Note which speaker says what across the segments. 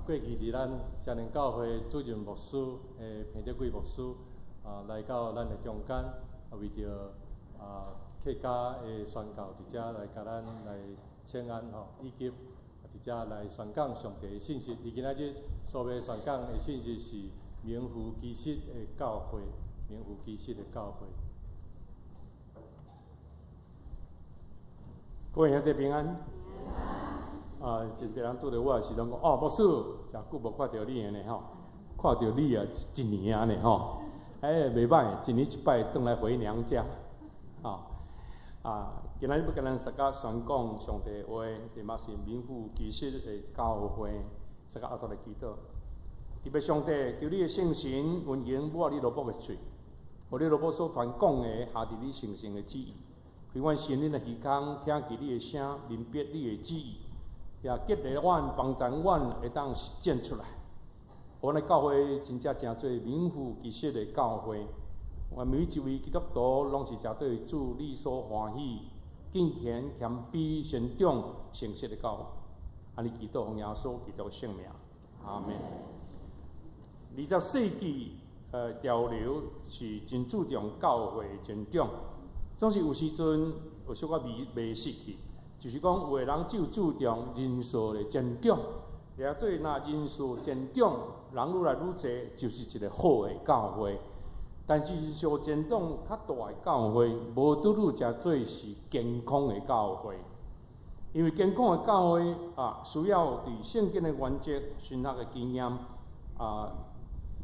Speaker 1: 過去佇咱雙連教會主任牧師的彭德貴牧師啊，來到咱的中間，啊，為著啊客家的宣教佇遮來共咱來請安吼，以及佇遮來宣講上帝的信息。伊今仔日所欲宣講的信息是名副其實的教會，名副其實的教會。
Speaker 2: 各位兄弟平安。啊，真濟人拄著我的時陣講，哦，牧師，誠久無看著你的呢吼，看著你啊，一年啊呢吼，欸，袂䆀，一年一擺轉來回娘家，啊，啊，今仔日欲共咱大家宣講上帝話，題目是名副其實的教會，大家阿頭來祈禱。特別上帝，求你的聖神運行抹你奴僕的喙，予你奴僕所傳講的，合佇你聖聖的旨意。開阮心靈的耳孔，聽見你的聲，明白你的旨意，也激勵阮，幫助阮會當實踐出來。阮的教會真正成做名副其實的教會，阮每一位基督徒攏是成做主你所歡喜、敬虔、謙卑、善長、誠實的教會。按呢祈禱奉耶穌基督的聖名，阿們。20世紀，潮流是真注重教會成長。總是有時陣有小可迷迷失去，就是講有的人只有注重人數的增長，也做若人數增長，人愈來愈濟，就是一個好的教會。但是人數增長較大的教會，無拄拄誠做是健康的教會，因為健康的教會啊，需要佇聖經的原則、神學的經驗啊，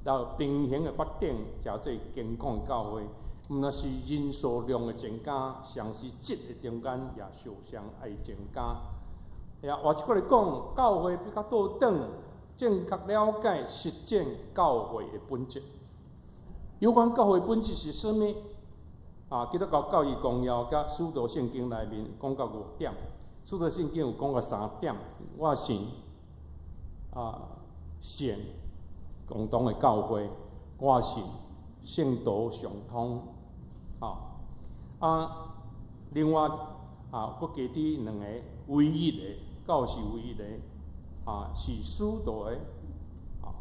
Speaker 2: 來平衡的發展，誠做健康的教會。毋但是人數量的增加，上是質的中間也相相愛增加。也換一句來講，教會比較倒轉，正確了解實踐教會的本質。有關教會本質是啥物？啊，基督教教義綱要佮使徒聖經內面講到五點，使徒聖經有講到三點。我信啊，信共同的教會，我信聖道相通。啊，另外啊，閣加佇兩个唯一的，教是唯一的，啊，是使徒的。啊，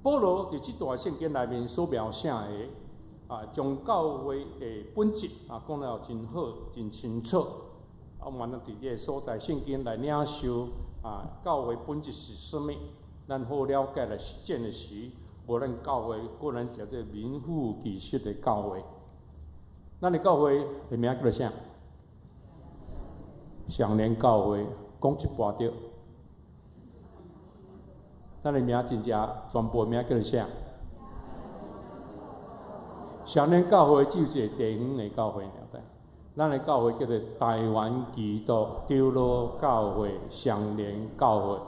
Speaker 2: 保羅佇這段聖經內面所描寫的，啊，將教會的本質啊講了真好、真清楚。啊，我們佇這个所在聖經來領受啊，教會本質是啥物？咱好了解來實踐的時，無咱教會個人叫做名副其實的教會。咱的教會的名叫做啥？雙連教會，講一半對。咱的名真正全部名叫做啥？雙連教會只有一個地方的教會爾對。咱的教會叫做台灣基督長老教會雙連教會。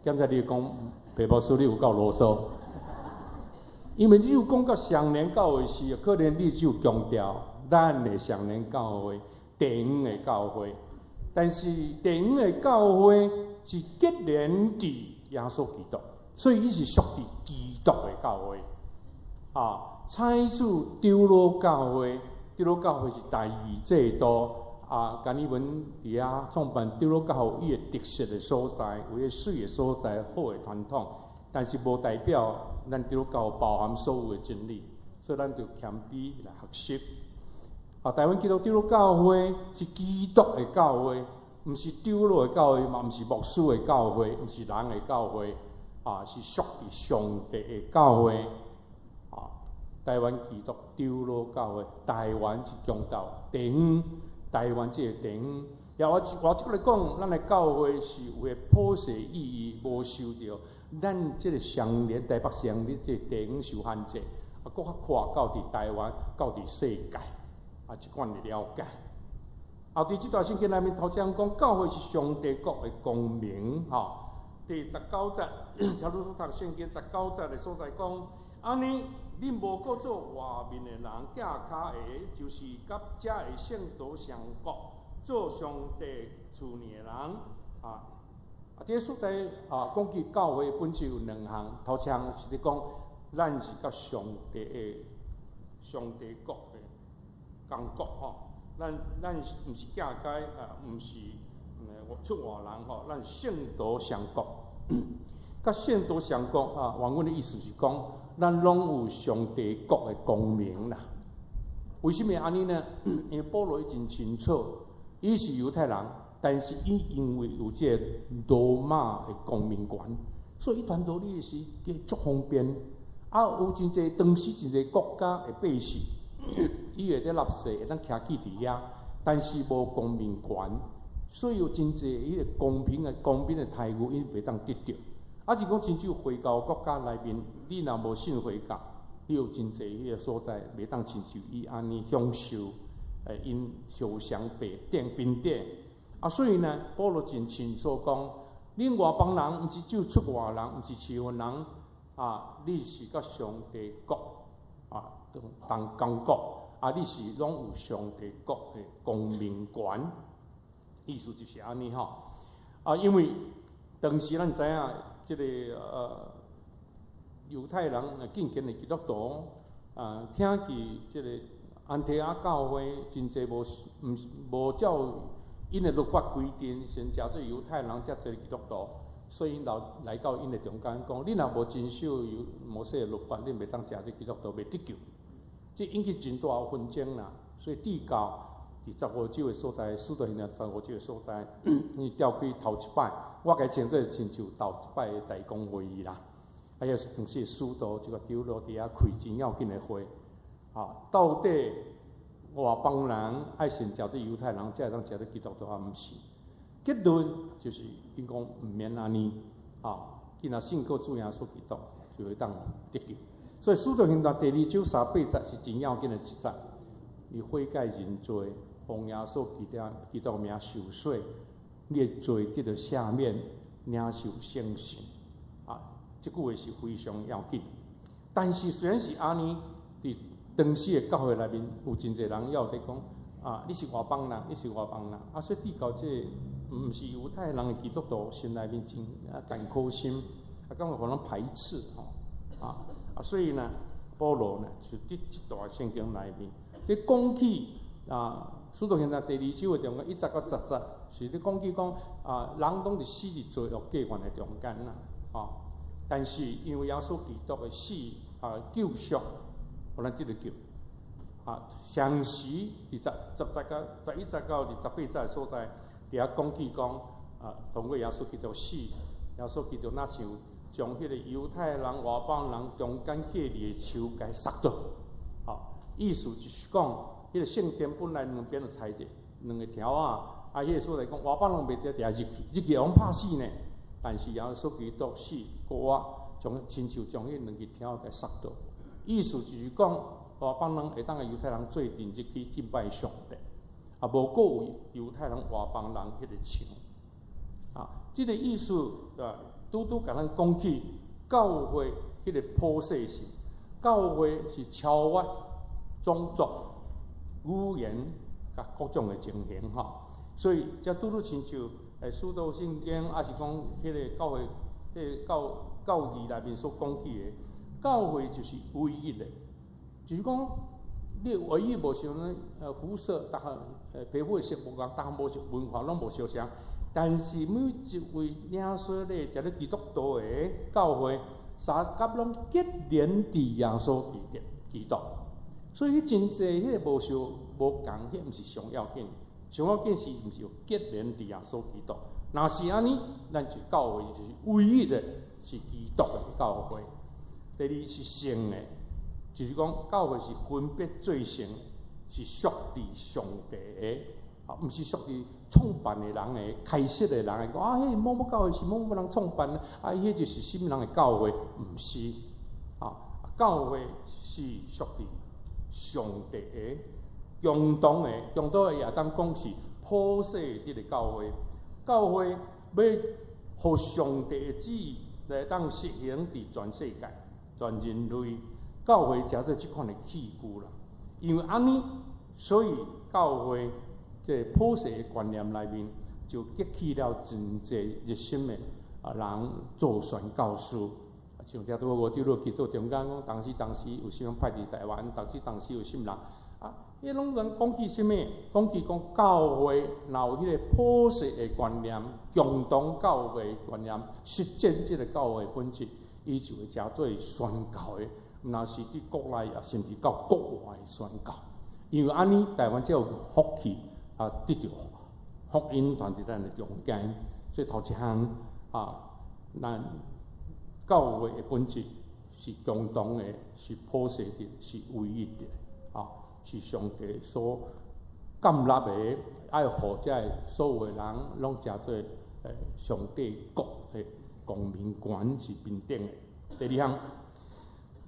Speaker 2: 檢查你講，白牧師你有夠囉嗦，因為你有講到雙連教會時，可能你只有強調咱的雙連教會、地方的教會，但是地方的教會是結連佇耶穌基督，所以伊是屬佇基督的教會。啊，採取長老教會，長老教會是代議制度。啊，甘乃文佇遐創辦長老教會，伊的特色的所在，有伊媠的所在，好的傳統，但是無代表咱長老教會包含所有的真理，所以咱就謙卑來學習。啊，台灣基督長老教會是基督的教會，毋是長老的教會，嘛毋是牧師的教會，毋是人的教會，啊，是屬於上帝的教會。啊，台灣基督長老教會，台灣是強調地方，台灣這個地方。也我我這個來講，咱的教會是有個普世意義，無受著咱這個雙連台北雙連這個地方受限制，啊，閣較闊到佇台灣，到佇世界。啊，這款的了解。啊，佇這段聖經內面頭先講，教會是上帝國的光明，吼。第十九節，聽你所讀聖經十九節的所在講，按呢，恁無閣做外面的人，寄跤的，就是佮遮的聖徒相國，做上帝厝內的人。啊，啊，這个所在啊，講起教會本質有兩項，頭先是咧講，咱是佮上帝的上帝國的公國吼，咱毋是寄街啊，毋是出外人吼，咱聖徒相國。佮聖徒相國啊，原文的意思是講，咱攏有上帝國的光明啦。為啥物按呢呢？因為保羅伊真清楚，伊是猶太人，但是伊因為有這個羅馬的公民權，所以伊傳道理時足方便。啊，有真濟當時真濟國家的百姓，伊會佇納稅，會當徛記佇遐，但是無公民權，所以有真濟彼個公平的待遇，𪜶袂當得著。啊，是講親像回教國家內面，你若無信回教，你有真濟彼個所在袂當親像伊按呢享受，𪜶相相平等平等。啊，所以呢，保羅真清楚講，恁外邦人，毋是只有出外人，毋是持份人，啊，你是佮上帝國啊同同國，啊，你是攏有上帝國的公民權，意思就是按呢吼。啊，因為當時咱知影，這个猶太人敬虔的基督徒啊，聽見這个安提阿教會真濟無毋是無照𪜶的律法規定，先誠做猶太人，才做基督徒，所以𪜶來來到𪜶的中間講：恁若無遵守摩西的律法，恁袂當誠做基督徒，袂得救。這引起真大的紛爭啦。所以至到佇十五章的所在，使徒行傳十五章的所在，伊召開頭一擺，我共伊稱做親像頭一擺的大公會議啦。啊，也是當時使徒這个長老佇遐開真要緊的會，啊，到底外邦人愛先誠做猶太人，才會當誠做基督徒，啊，毋是？結論就是𪜶講毋免按呢，啊，既然信靠主耶穌基督，就會當得救。所以使徒行傳第二章三八節是真要緊的一節，你悔改認罪，奉耶穌基督名受洗，你的罪得到赦免，領受聖神。啊，這句話是非常要緊。但是雖然是按呢，佇當時的教會內面有真濟人要佇講，啊，你是外邦人，你是外邦人，啊，所以至到這個毋是猶太人的基督徒心內面真啊艱苦心，啊，感覺予人排斥吼，啊啊，所以呢，保羅呢就佇這段聖經內面，佇講起啊，使徒行傳第二章的中間一節到十節，是咧講起講啊，人攏是死佇罪惡過犯的中間啦，啊，但是因為耶穌基督的死啊救贖，予咱得著救。啊，同時佇十節到11節到28節的所在，佇遐講起講啊，通過耶穌基督死，耶穌基督若像將彼個猶太人、外邦人中間隔離的牆共捒倒，啊，意思就是講，彼個聖殿本來兩邊就裁者兩个條仔，啊，彼個所在講外邦人袂得佇遐入去，入去會拍死呢。但是耶穌基督死過活，將親像將彼兩个條仔共捒倒，意思就是講，外邦人會當佮猶太人做陣入去敬拜上帝，啊，無閣有猶太人、外邦人彼个牆。啊，這個意思啊，拄拄共咱講起教會彼个普世性，教會是超越種族、語言佮各種的情形吼。所以，這拄拄親像使徒聖經，抑是講彼个教會、彼个教教義內面所講起的，教會就是唯一的，就是講你唯一無像呢，膚色，逐項皮膚的色無仝，逐項無文化攏無相像，但是每一位領洗禮食咧基督徒的教會，三甲攏結連佇耶穌基督基督，所以真濟彼个無相無仝，彼毋是上要緊，上要緊是毋是有結連佇耶穌基督。若是按呢，咱就教會就是唯一的，是基督的教會。第二是聖的，就是講教會是分別做聖，是屬佇上帝的，啊，毋是屬佇創辦的人的、開設的人的。講啊，彼某某教會是某某人創辦的，啊，彼就是啥物人的教會，毋是。啊，教會是屬佇上帝的、共同的、共同的，也當講是普世這个教會。教會欲予上帝的旨意來當實行佇全世界、全人類，教會誠做這款的器具啦。因為按呢，所以教會這个普世的觀念內面，就激起了真濟熱心的啊人做宣教士。像聽拄仔吳長老祈禱中間講，當時當時有啥物人派佇台灣，當時當時有啥物人啊，彼攏人講起啥物？講起講教會若有彼個普世的觀念，共同教會觀念，實踐這個教會本質，伊就會誠做宣教的，毋若是佇國內啊，甚至到國外宣教。因為按呢，台灣才有福氣啊，得著福音傳佇咱的中間。所以頭一項啊，咱教會的本質是共同的，是普世的，是唯一的，啊，是上帝所建立的，愛予這个所有的人攏誠做上帝國的公民權是平等的。第二項，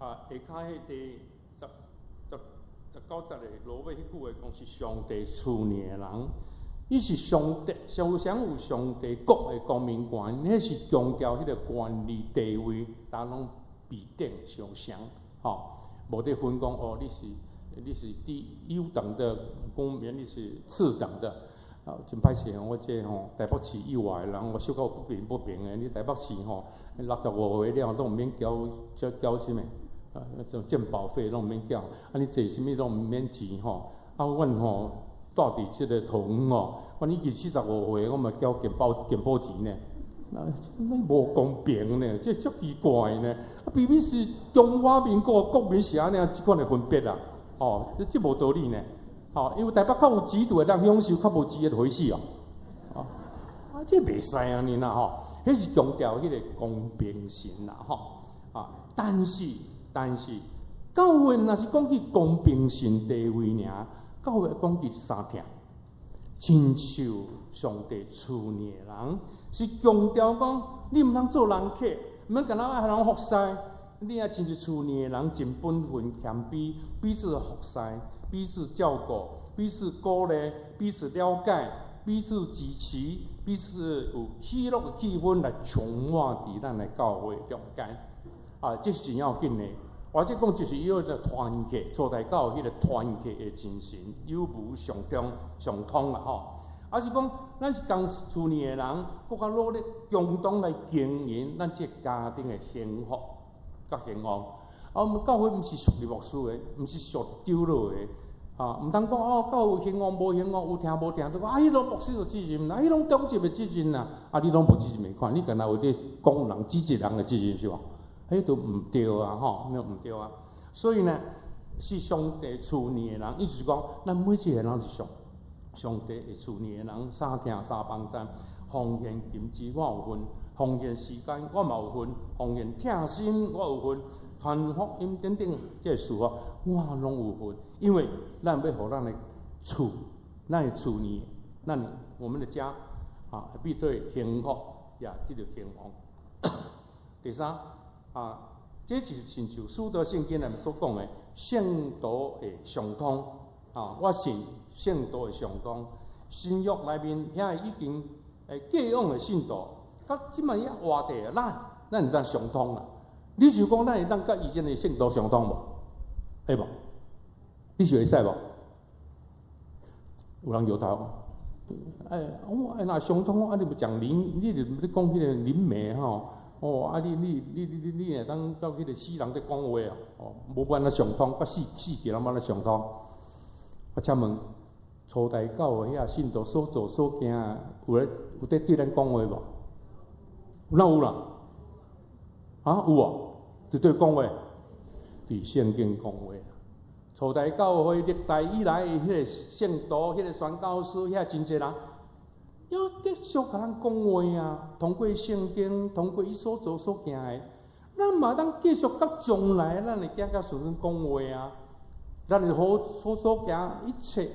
Speaker 2: 啊，下跤彼第19節的落尾彼句話講是上帝賜你的人，伊是上帝，常常有上帝國的公民權，彼是強調彼個權利地位，大家攏平等相像，吼，無得分講哦，你是第優等的公民，你是次等的，啊，真歹勢吼，我這吼台北市以外的人，我小可不平不平的。你台北市吼65歲了攏毋免繳繳繳啥物，啊，種健保費攏毋免繳，啊，你坐啥物攏毋免錢吼，啊，阮吼住佇這個桃園吼，阮已經45歲，我嘛繳健保錢呢，那無公平呢，這足奇怪呢。啊，明明是中華民國國民是按呢這款的分別啊，哦，這無道理呢。吼，因為台北較有錢就會當享受，較無錢的會死哦。啊，這袂使按呢啦吼，彼是強調彼個公平性啦吼。啊，但是，教會若是講起公平性地位爾，教會講起三疼，親像上帝賜你的人，是強調講你毋通做人客，毋免干焦愛予人服侍，你愛親像厝內的人，盡本分謙卑，彼此服侍，彼此照顧，彼此鼓勵，彼此了解，彼此支持，彼此有喜樂的氣氛來充滿佇咱的教會中間。啊，這是真要緊的。或者講，就是伊個團契，初代教會彼個團契的精神，有無相通相通啦吼。啊是講，咱是仝厝內的人，閣較努力共同來經營咱這個家庭的幸福佮興旺。啊，阮教會毋是屬於牧師的，毋是屬長老的，啊，毋通講哦，教會興旺無興旺，有疼無疼，就講啊，彼攏牧師的責任啦，彼攏長執的責任啦，啊，你攏無責任的款，你干焦有咧講人指責人的責任是無？彼都毋對啊，吼，那毋對啊。所以呢，是上帝賜你的人，意思是講，咱每一個人是上帝會賜你的人，三疼三幫贊，奉獻金錢我有份，奉獻時間我嘛有份，奉獻疼心我有份，傳福音等等這個事哦，我攏有份。因為咱欲予咱的厝，咱的厝呢，咱我們的家啊，變做幸福，也這個興旺。第三啊，這就是親像使徒聖經內面所講的聖徒的相通啊，我信聖徒的相通，新約內面遐已經過往的信徒，佮這擺猶活著的咱，咱會當相通啦。你想講咱會當佮以前的聖徒相通無？會無？你想會使無？有人搖頭。哎，我若相通，啊你毋講靈，你就咧講彼個靈媒吼？哦，啊你你你你你會當佮彼個死人佇講話啊？哦，無辦法相通，佮死去人無辦法相通。我請問，初代教會遐信徒所做所行，有咧有佇對咱講話無？哪有啦？啊有哦，佇佗講話，佇聖經講話。初代教會歷代以來，彼個聖徒、彼個宣教師，遐真濟人，猶繼續共咱講話啊！通過聖經，通過伊所做所行的，咱嘛當繼續佮將來，咱的囝佮孫講話啊！咱的好所行一切，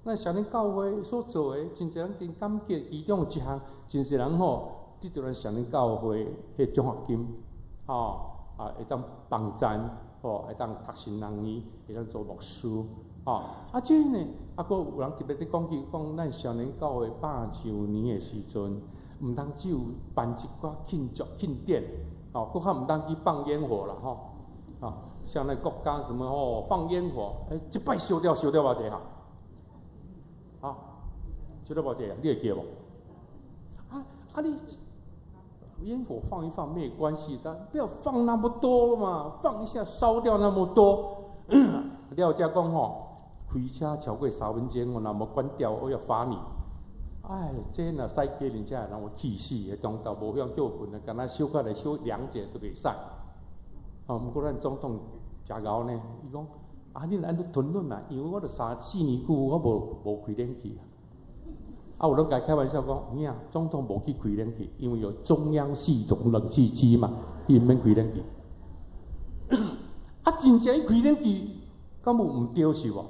Speaker 2: 咱雙連教會所做的，真濟人真感激。其中有一項，真濟人吼得著咱雙連教會彼個獎學金，吼啊，會當幫贊，吼會當讀神學院，會當做牧師，吼啊，這呢，啊，閣有人特別佇講起講，咱雙連教會100週年的時陣，毋通只有辦一寡慶祝慶典，哦，閣較毋通去放煙火啦，吼，啊，像那國家什麼吼放煙火，欸，一擺燒掉燒掉偌濟哈，啊，燒掉偌濟啊？你會記無？啊啊你煙火放一放沒關係，但不要放那麼多嘛，放一下燒掉那麼多。了才講吼，開開車超過3分鐘，我若無關掉，我要罰你。哎，這若駛計程車的人會氣死的，中晝無曉歇睏啊，敢若小可來小涼者都袂使。哦，毋過咱總統誠𠢕呢，伊講啊，你若按呢吞忍啊，因為我著三四年久，我無開冷氣啊。啊，有人共伊開玩笑講，有影總統無去開冷氣，因為有中央系統冷氣機嘛，伊毋免開冷氣。啊，真正伊開冷氣，敢有毋對是無？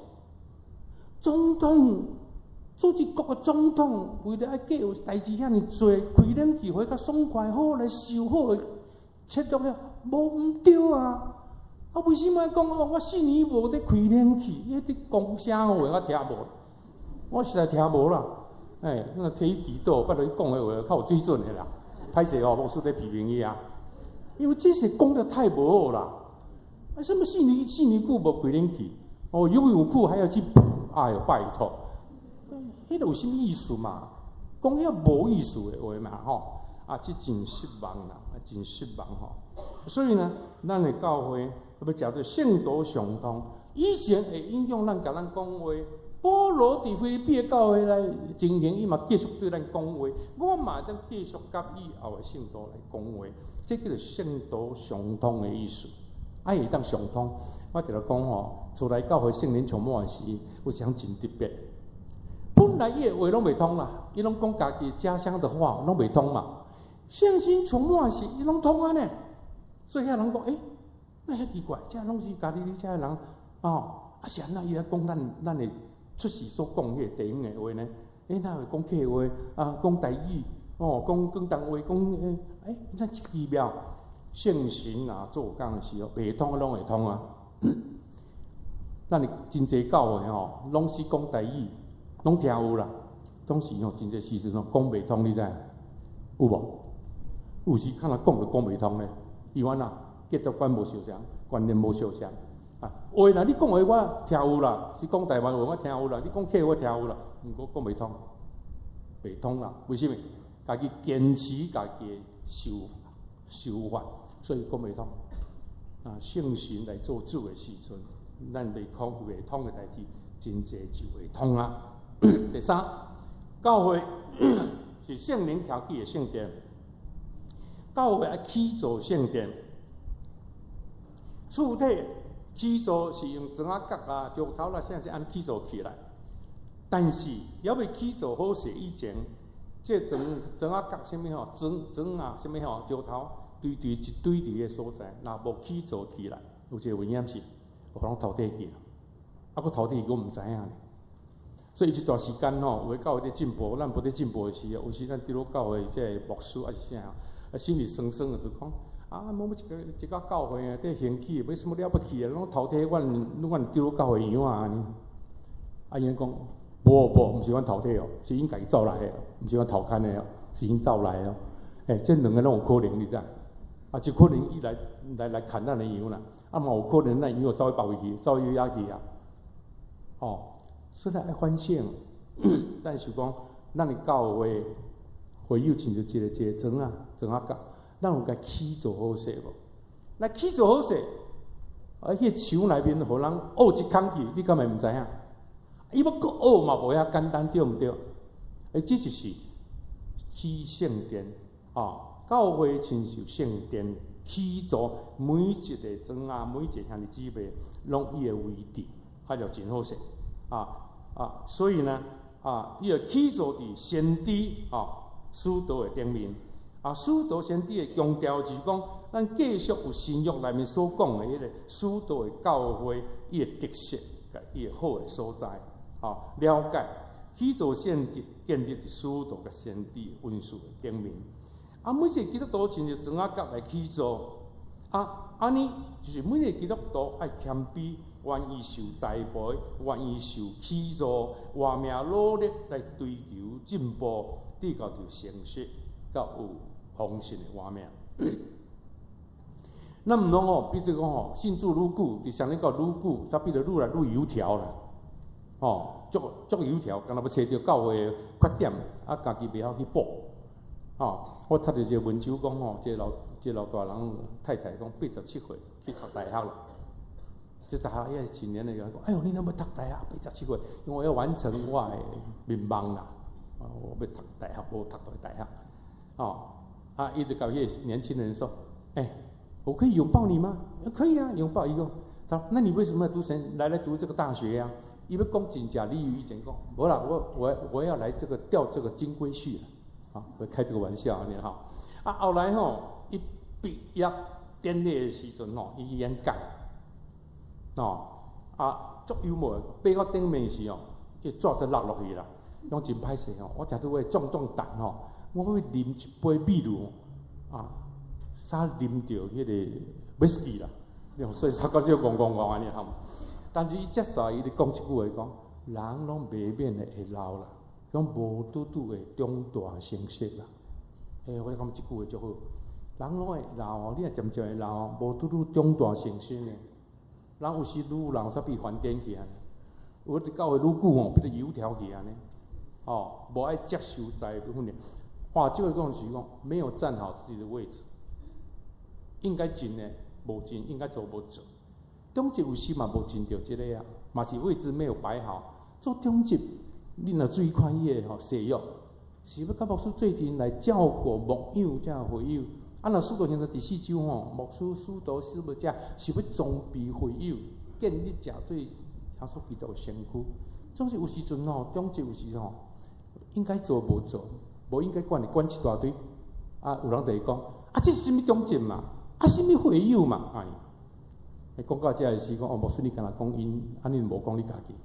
Speaker 2: 總統做一國的總統，為著愛計有代誌遐爾濟，開冷氣會較爽快好來受好的切落了，無毋對啊！啊，為啥物愛講哦？我4年無咧開冷氣，伊佇講啥話我聽無，我實在聽無啦。欸，那替伊祈禱，拜託伊講的話較有水準的啦。歹勢哦，牧師咧批評伊啊，因為這是講得太無好啦。啊，什麼四年久無開冷氣？哦，游泳褲還要去補？哎喲，拜託，彼個有啥物意思嘛？講遐無意思的話嘛，吼！啊，這真失望啦，啊，真失望吼。所以呢，咱的教會欲誠做聖徒相通，以前會影響咱共咱講話。保羅佇腓立比的教會來情形，伊嘛繼續對咱講話，我嘛會當繼續佮以後的聖徒來講話，這叫做聖徒相通的意思。啊，會當相通。我直來講吼，初來教會聖靈充滿時，有一項真特別。本來伊的話攏袂通啦，伊攏講家己家鄉的話，攏袂通嘛。聖靈充滿時，伊攏通啊呢。所以遐人講，欸，那遐奇怪，這攏是加利利遮的人哦，啊是按怎伊來講咱的出世所講彼個地方的話呢？欸，哪會講客話啊？講台語哦，講廣東話，講欸，那真奇妙。聖神啊，做工的時候，袂通的攏會通啊。咱的真濟教會吼，攏是講台語，攏聽有啦。總是吼，真濟時陣吼講袂通，你知影？有無？有時敢若講就講袂通咧，伊按怎？價值觀無相仝，觀念無相仝啊。話啦，你講話我聽有啦，是講台灣話我聽有啦，你講客話我聽有啦，毋過講袂通，袂通啦。為啥物？家己堅持家己的想法，所以講袂通。啊，聖神來做主的時陣，咱袂通的代誌，真濟就會通啊。第三，教會是聖靈徛起的聖殿，教會愛起造聖殿，厝體起造是用磚仔角啊、石頭啦，啥是按呢起造起來。但是猶未起造好勢以前，這磚仔角啥物吼，磚磚啊啥物吼，石頭堆堆一堆佇个所在，若無起造起來，有一個危險是，予人偷綴去啦。啊，閣偷綴去，我毋知影呢。所以這段時間吼，有的教會佇進步，咱無佇進步的時候，有時咱長老教會這個牧師抑是啥，啊，心裡酸酸的，就講啊，某某一個教會啊，佇興起，欲啥物了不起啊，攏偷綴阮長老教會羊仔按呢。啊，𪜶講，無無，毋是阮偷綴哦，是𪜶家己走來的，毋是阮偷牽的哦，是𪜶走來的哦。欸，這兩个攏有可能，你知？啊，就可能伊來牽咱的羊啦，啊嘛有可能咱羊走去別位去，走去遐去啊。哦，所以愛反省，但是講，咱的教會會友親像一個一個磚仔磚仔角，咱有共起造好勢無？來起造好勢，啊，彼個牆內面予人挖一空去，你敢會毋知影？伊欲閣挖嘛無遐簡單，對毋對？欸，這就是起聖殿啊！教會親像聖殿起造，每一個磚仔，每一個兄弟姊妹，攏伊的位置，啊，就真好勢啊啊！所以呢，啊，伊就起造佇先知啊，使徒的頂面啊，使徒先知的強調就是講，咱繼續有新約內面所講的彼個使徒的教會，伊的特色，佮伊的好的所在，啊，了解起造聖殿建立佇使徒佮先知恩賜的頂面。啊，每一個基督徒親像磚仔角來起造，啊，按呢就是每一個基督徒愛謙卑，願意受栽培，願意受起造，活命努力來追求進步，直到就成熟，到有豐盛的活命。咱毋攏吼，比如講吼，信主愈久，佇上一個愈久，才變得愈來愈油條啦。吼，足足油條，敢若欲揣著教會的缺點，啊，家己袂曉去補。吼，我讀著一個文章講吼，這個老大人太太講87歲去讀大學啦。這大學遐青年的人講，哎喲，你若欲讀大學87歲，因為我要完成我的願望啦，我欲讀大學，無讀到大學，哦，啊，伊就共彼个年輕人說，欸，我可以擁抱你嗎？可以啊，擁抱伊講，他說，那你為什麼要讀神來讀這個大學啊？伊欲講真正理由以前講，無啦，我要來這個釣這個金龜婿啊，會開這個玩笑按呢吼。啊，後來吼，伊畢業典禮的時陣吼，伊去演講，哦，啊，足幽默，爬到頂面時哦，伊紙煞落落去啦，講真歹勢吼，我誠拄欲壯壯膽吼，我欲啉一杯秘魯，啊，煞啉著彼个威士忌啦，所以煞到這戇戇戇按呢吼。但是伊接煞伊就講一句話講，人攏袂免的會老啦，攏無拄拄會長大成熟啦。欸，我感覺這句話足好。人攏會老哦，你若漸漸會老哦，無拄拄長大成熟呢。人有時愈老才變瘋癲去按呢，有佇教會愈久吼，變做油條去按呢。哦，無愛接受栽培訓練。哇，這个講是講沒有站好自己的位置，應該進的無進，應該做無做。長執有時嘛無盡著這个啊，嘛是位置沒有擺好。做長執，你若注意看伊个吼誓約，是欲佮牧師做陣來照顧牧養遮會友。啊，若使徒行傳第四章吼，牧師、使徒、司牧者是欲裝備會友，建立正對耶穌基督的身軀。總是有時陣吼，長執有時吼，應該做無做，無應該管的管一大堆。啊，有人就會講，啊，這是啥物長執嘛？啊，啥物會友嘛？按呢，講到遮的時講，哦，牧師你敢若講𪜶，按呢無講你家己。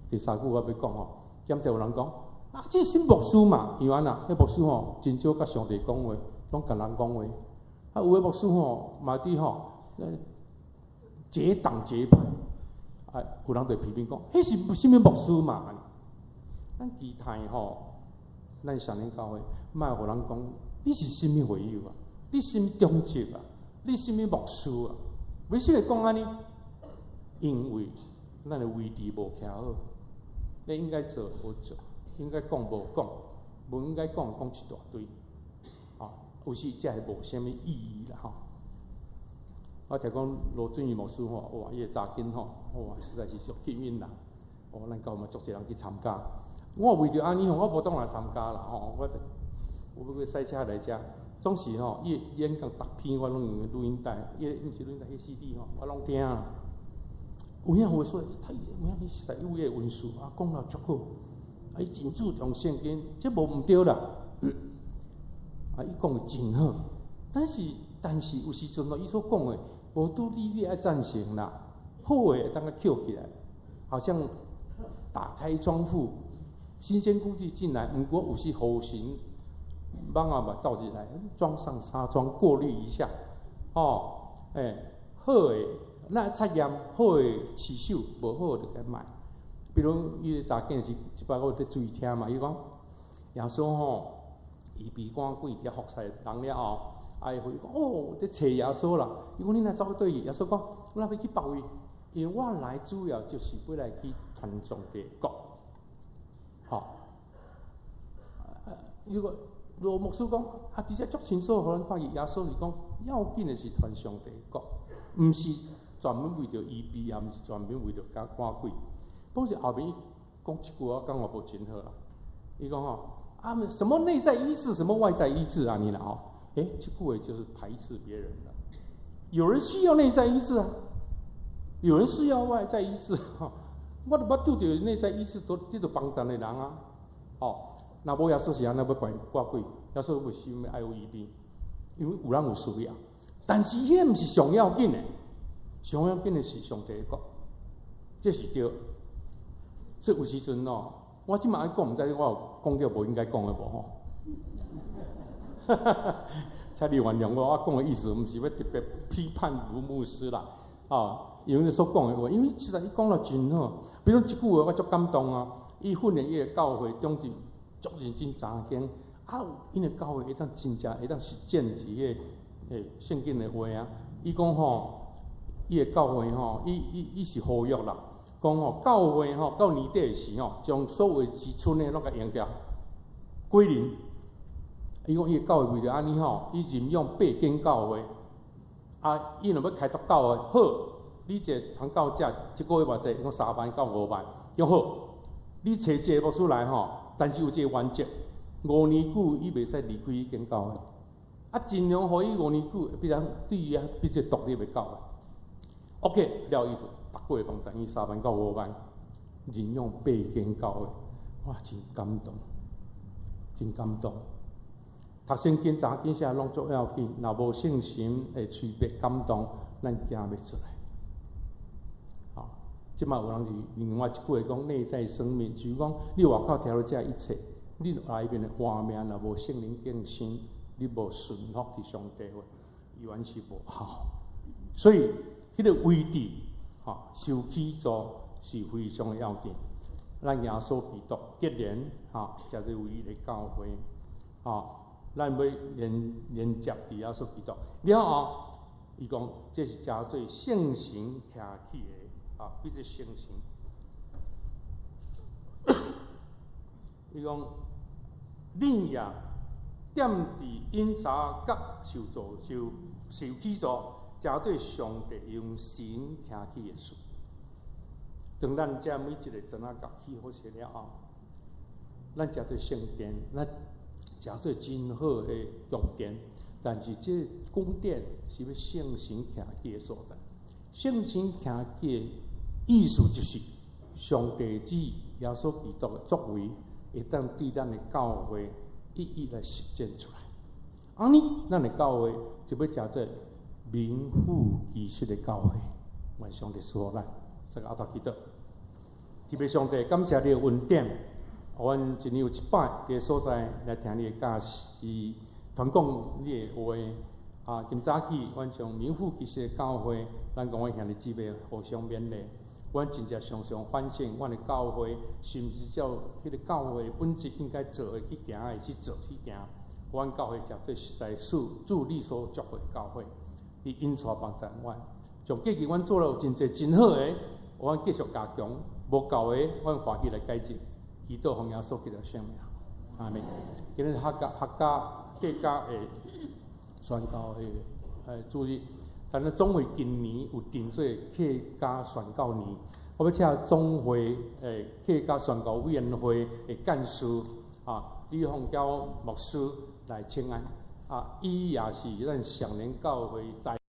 Speaker 2: 第三句我欲講吼，兼者有人講，啊，這是啥牧師嘛？因為按怎？彼牧師吼，真少佮上帝講話，攏共人講話。啊，有的牧師吼，嘛佇吼，結黨結派。啊，有人就批評講，彼是啥物牧師嘛？咱期待吼，咱上年教會，莫予人講，你是啥物會友啊？你啥物長執啊？你啥物牧師啊？為啥會講按呢？因為咱的位置無徛好，你應該做無做，應該講無講，無應該講講一大堆，啊，有時這係無啥物意義啦吼。我聽講羅俊義牧師吼，哇，伊个查經吼，哇，實在是足吸引人。哦，咱教會嘛足濟人去參加。我為著按呢吼，我無當來參加啦吼。我欲駛車來遮，總是吼，伊演講逐篇我攏用錄音帶，伊毋是錄音帶，彼 CD 吼，我攏聽。有影有說，他有影伊實在有伊个恩賜啊，講了足好，啊，伊真注重聖經，這無毋對啦。啊，伊講的真好，但是有時陣哦，伊所講的無拄你愛贊成啦，好的會當共抾起來，好像打開窗戶，新鮮空氣進來，毋過有時雨神蠓仔嘛走入來，裝上紗窗過濾一下，哦，欸，好的，咱測驗好的飼手，無好就共賣。比如伊个查囝是一擺我有佇注意聽嘛，伊講耶穌吼，醫治趕鬼佇服侍人了後，啊伊回講哦，佇揣耶穌啦。伊講你若走去佗位？耶穌講，我若欲去別位，因為我來主要就是欲來去傳上帝的國。吼，如果羅牧師講啊，佇遮足清楚，予咱看見耶穌是講要緊的是傳上帝的國，毋是專門為著醫病，也毋是專門為著趕鬼。當時後面伊講一句話，我感覺無真好啦。伊講吼啊，什麼內在醫治，什麼外在醫治啊？你啦吼，欸，這句話就是排斥別人了。有人需要內在醫治啊，有人需要外在醫治。我都捌拄著內在醫治，都得到幫助的人啊。哦，若無耶穌是按怎欲趕鬼？耶穌為啥物愛有醫病？因為有人有需要。但是彼毋是上要緊的，上要緊的是上帝的國，這是對。所以有時陣哦，我這馬講，毋知我有講著無應該講的無吼？請你原諒我，我講的意思毋是欲特別批判盧牧師啦，啊，因為所講的話，因為實在伊講了真好，比如一句話我足感動啊，伊訓練伊的教會長執足認真查經，啊，𪜶的教會會當真正會當實踐這個聖經的話啊，伊講吼，伊的教會吼，伊是呼籲啦。講吼，教會吼到年底的時吼，將所有子孫的攏共用掉，歸零。伊講伊的教會為著按呢吼，伊認養八間教會，啊，伊若欲開拓教會，好，你這個傳教者一個月偌濟？伊講3萬到5萬。講好，你揣這個牧師來吼，但是有一個原則，五年久伊袂使離開彼間教會。啊，盡量予伊五年久，比如對伊啊，變做獨立的教會。OK，了伊就逐個月幫贊伊3萬到5萬，認養八間教會，哇，真感動，真感動。讀聖經、查經啥攏足要緊，若無聖神的催逼感動，咱行袂出來。吼，這馬有人是另外一句話講內在生命，就是講你外口聽到這一切，你內面的畫面若無聖靈更新，你無順服佇上帝話，猶原是無效。所以，彼個位置，吼，受起座是非常的要緊。咱耶穌基督結連，吼，才是唯一的教會，吼，咱欲連接佇耶穌基督。了後，伊講這是成做聖神徛起的，啊，變做聖神。伊講，恁也踮佇隱沙角受造受受起造，成做上帝用神徛起的厝。當咱遮每一个磚仔角起好勢了後，咱成做聖殿，咱成做真好的宮殿。但是這宮殿是欲聖神徛起的所在。聖神徛起的意思就是，上帝子耶穌基督的作為，會當對咱的教會一一來實踐出來。按呢，咱的教會就欲成做名副其實的教會。願上帝賜福咱，這個阿頭祈禱。天父上帝，感謝你的恩典，阮一年有一擺佇所在來聽你的教示，傳講你的話。啊，今早起，阮將名副其實的教會，咱講阮兄弟姊妹互相勉勵。阮真正常常反省，阮的教會是毋是照彼個教會本質應該做的去行的去做去行。阮教會誠做實在是主你所祝福的教會，你引帶幫助阮。從過去阮做了有真濟真好的，阮繼續加強；無夠的，阮歡喜來改進。祈禱奉耶穌基督聖名，阿們。今日客家的宣教的主日，但是總會今年有定做客家宣教年，我欲請總會的客家宣教委員會的幹事啊李鳳嬌牧師來請安啊，伊也是咱上聯教會在。